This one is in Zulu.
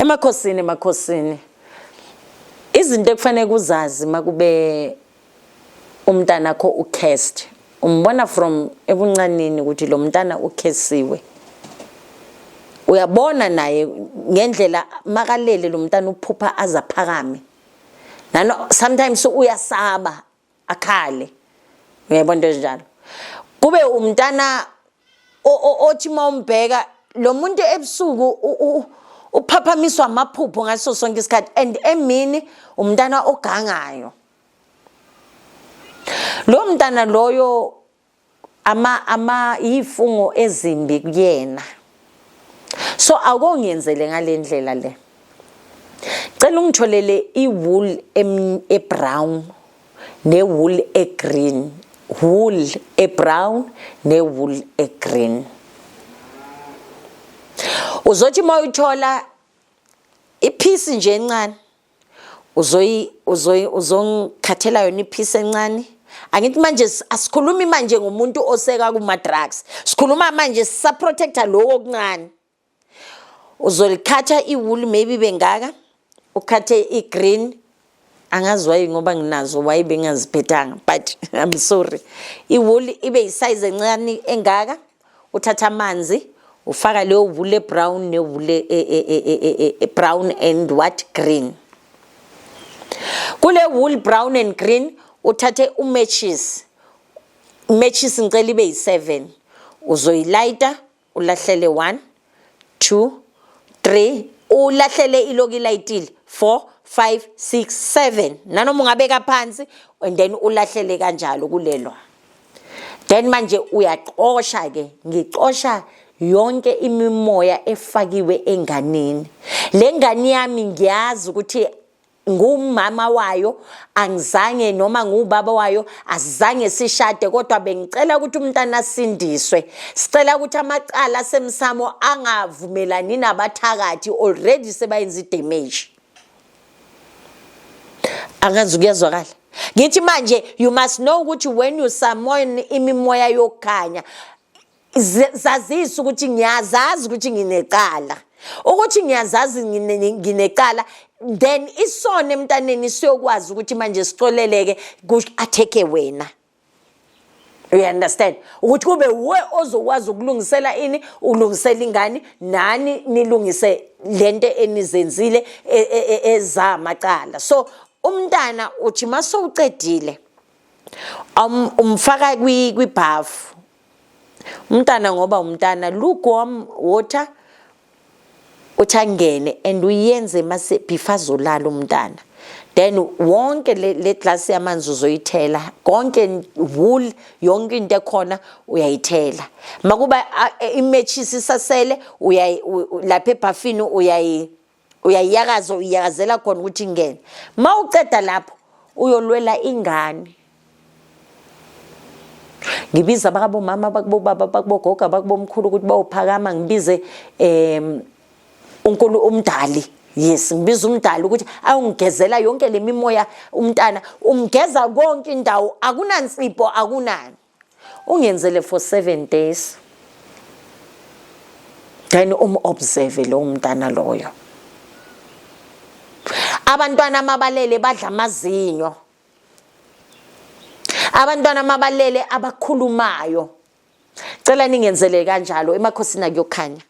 Emakhosini, emakhosini, izinto ekufanele uzazi makube umntanakho ucursed, umbona from ebuncanini ukuthi lo mntana ucursiwe. Uyabona naye ngendlela makalele lo mntana uphupha azaphakame nano, sometimes uyasaba, akhale, uyayibona into ezinjalo. Kube umntana othi mawumbheka lo muntu ebusuku uphaphamiswa amaphupho ngaso sonke isikhathi, and emini umntana ogangayo. Lo mntana loyo ama yifungo ezimbi kuyena. So akongiyenzele ngalendlela le. Cela ungitholele iwool ebrown newool egreen, wool ebrown newool egreen. Uzothi uma uyithola ipiece nje encane, uzoyi uzoyi uzongikhathela yona ipiece encane. Angithi manje asikhulumi manje ngomuntu oseka kuma drugs, sikhuluma manje sisaprotecta lokho okuncane. Uzolikhatha iwool, maybe bengaka, ukhathe i-green. Angazi why, ngoba nginazo, why bengaziphethanga, but I'm sorry. Iwool ibe yisize encane engaka. Uthatha amanzi, ufaka leyo wool ebrown newool brown and what, green. Kule wool brown and green uthathe umatches. Matches ngicela ibe yi-7. Uzoyilayita, ulahlele 1, 2, 3, ulahlele iloku ilayitile, 4, 5, 6, 7, nanoma ungabeka phansi, and then ulahlele kanjalo kulelwa. Then manje uyaqosha ke, ngicosha yonke imimoya efakiwe enganeni. Le ngane yami, ngiyazi ukuthi ngumama wayo, angizange, noma ngubaba wayo, asizange sishade, kodwa bengicela ukuthi umntana asindiswe. Sicela ukuthi amacala asemsamo angavumelani nabathakathi already sebayenza idamage. Angazi kuyazwakala. Ngithi manje you must know ukuthi when you summon imimoya yokukhanya, zazisa ukuthi ngiyazazi ukuthi nginecala, ukuthi ngiyazazi nginecala, then isona emntaneni siyokwazi ukuthi manje sicoleleke ku-attack wena. You understand ukuthi kube uwe ozokwazi ukulungisela ini, ulungisela ingane, nani nilungise lento enizenzile ezamacala. So umntana uthi masowucedile, umfaka kwibhafu umntana, ngoba umntana lukewarm water, uthi angene and uyenze mase before azolala umntana. Then wonke le glass yamanzi uzoyithela konke, wool, yonke into ekhona uyayithela. Makuba imatches isasele, uyayi lapha ebhafini uyayiyakaza, uyakazela khona ukuthi ingene. Mawuceda lapho uyolwela ingane. Ngibiza bakabomama, bakubobaba, bakubogogo, bakubomkhulu ukuthi bawuphakama. Ngibize unkulu umdali, yes, ngibiza umdali ukuthi ayongigezela yonke le mimoya. Umntana umgeza konke indawo, akunansipho, akunani. Ungenzele for 7 days, then um-observe lowo mntana loyo. Abantwana mabalele badla amazinyo, abantwana mabalele abakhulumayo. Cela ningenzele kanjalo, emakhosini akuyokhanya.